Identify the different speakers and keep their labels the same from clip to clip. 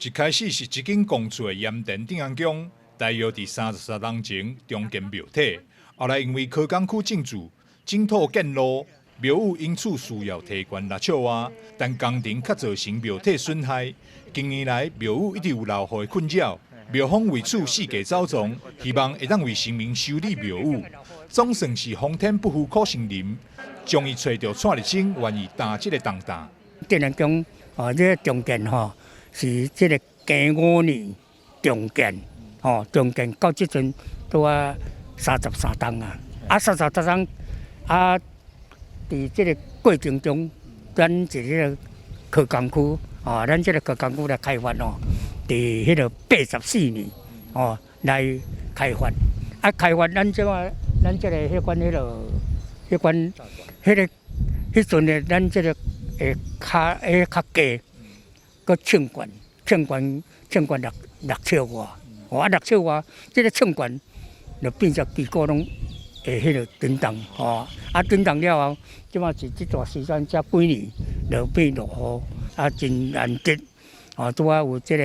Speaker 1: 一開始是一間公厝的鹽田鎮安宮，大約佇33冬前重建廟體，後來因為科工區整治、整土建路，廟宇因此需要提懸6尺外，但工程卻造成廟體損害。近年來廟宇一直有落雨的困擾，廟方為此四界走傱，希望會當為神明修理廟宇。總算是皇天不負苦心人，終於揣著蔡日新願意擔這個重擔。
Speaker 2: 鎮安宮哦，這個重建吼是這個庚午年重建，吼重建到這陣拄仔33冬啊，啊33冬啊，佇這個過程中，咱這個科工區哦，咱這個科工區來開發哦，佇彼個84年哦來開發，啊開發咱這個咱這個彼款彼個彼款彼個彼陣的咱這個會較會較低，閣凊懸凊懸凊懸6尺外，哦啊六尺外，這個凊懸就變成旗鼓攏會彼個震動，吼啊震動了後，這馬是這段時間這幾年就變落雨，啊真難得，哦拄仔有這個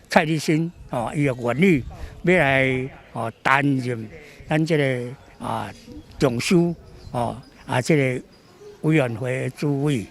Speaker 2: 蔡日新，哦伊也願意欲來哦擔任咱這個啊重修哦啊這個委員會的主委。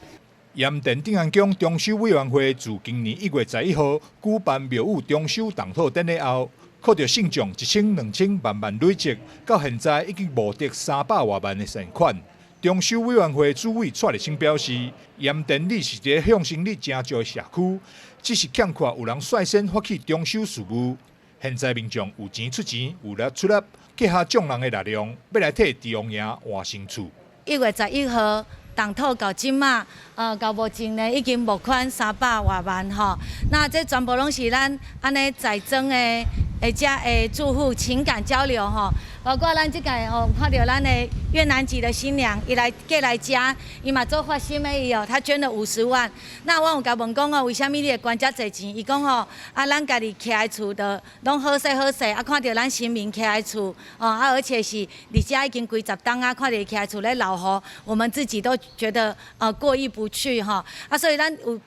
Speaker 1: 鹽田鎮安宮重修委員會自今年1月11號舉辦廟宇重修動土典禮後，靠著信眾一千兩千慢慢累積，到現在已經募得300外萬的善款。重修委員會主委蔡日新表示，鹽田里是一个向心力誠足的社區，只是欠缺有人率先發起重修事務。現在民眾有錢出錢，有力出力，結合眾人的力量，欲來替鄭王爺換新厝。
Speaker 3: 1月11號動土到這馬，到目前呢已經募款300外萬吼。那這全部攏是咱按呢在莊的，或者的住戶情感交流吼，包括咱這屆吼看著咱的越南籍的新娘，伊來過來遮，伊嘛做發心的伊哦，她捐了50萬。那我有共問講哦，為啥物你會捐遮濟錢？伊講吼，啊，咱家己徛的厝都攏好勢好勢，啊，看著咱神明徛的厝，哦，啊，而且是佇遮已經幾十冬啊，看著伊徛的厝咧落雨，我們自己都覺得過意不去吼，啊，所以咱有。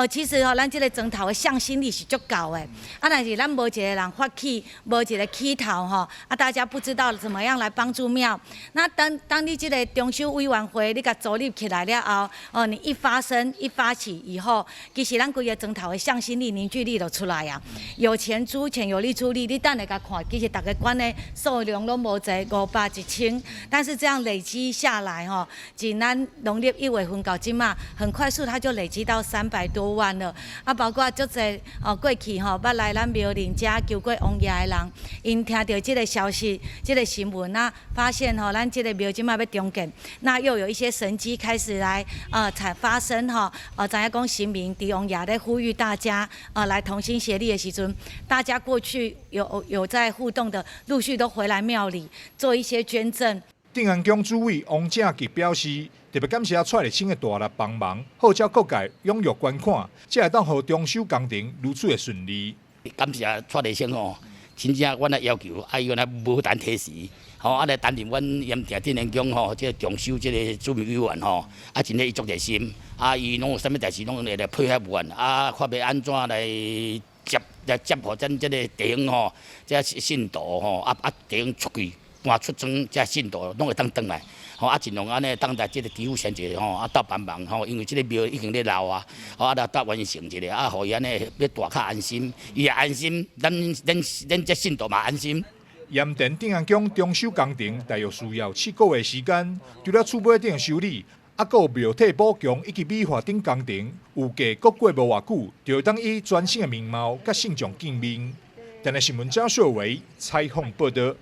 Speaker 3: 其實吼，咱這個莊頭的向心力是足夠的，啊，但是咱無一個人發起，無一個起頭吼，啊，大家不知道怎麼樣來幫助廟。那當你這個重修委員會你共組立起來了後，哦，你一發聲一發起以後，其實咱規个莊頭的向心力、凝聚力就出來啊。有錢出錢，有力出力，你等下共看，其實逐家捐的數量攏無濟，500、1000，但是這樣累積下來吼，自咱農曆1月份到這馬，很快速，它就累積到300多萬了，啊，包括足濟哦，過去吼捌來咱廟林遮求過王爺的人，𪜶聽著這個消息、這個新聞啊，發現吼咱這個廟這馬欲重建，那又有一些神蹟開始來才發生吼，知影講神明佇王爺咧呼籲大家來同心協力的時陣，大家過去有在互動的，陸續都回來廟裡做一些捐贈。
Speaker 1: 鎮安宮主委王正吉表示，特別感謝蔡日新的大力幫忙，號召各界踴躍捐款，才會當予重修工程如此的順利。
Speaker 4: 感謝蔡日新吼，真正阮來要求，啊伊原來無彈提時，吼啊來擔任阮鹽田鎮安宮吼，這個重修這個主委員吼，啊真正伊足熱心，啊伊攏有啥物代誌攏會來配合阮，啊看欲按怎來接予咱這個地方吼，這信徒吼，啊地方出去。搬出莊，這信徒攏會當轉來，吼啊盡量按呢當來這個支付先一下吼，啊鬥幫忙吼，因為這個廟已經咧老啊，吼啊來鬥完成一下，啊予伊按呢欲蹛較安心，伊也安心，咱這信徒嘛安心。
Speaker 1: 鹽田鎮安宮重修工程大約需要7個月時間，除了厝尾頂修理，猶閣有廟體補強以及美化等工程，預計閣過無偌久，就會當以全新的面貌佮信眾見面。電視新聞張秀偉採訪報導。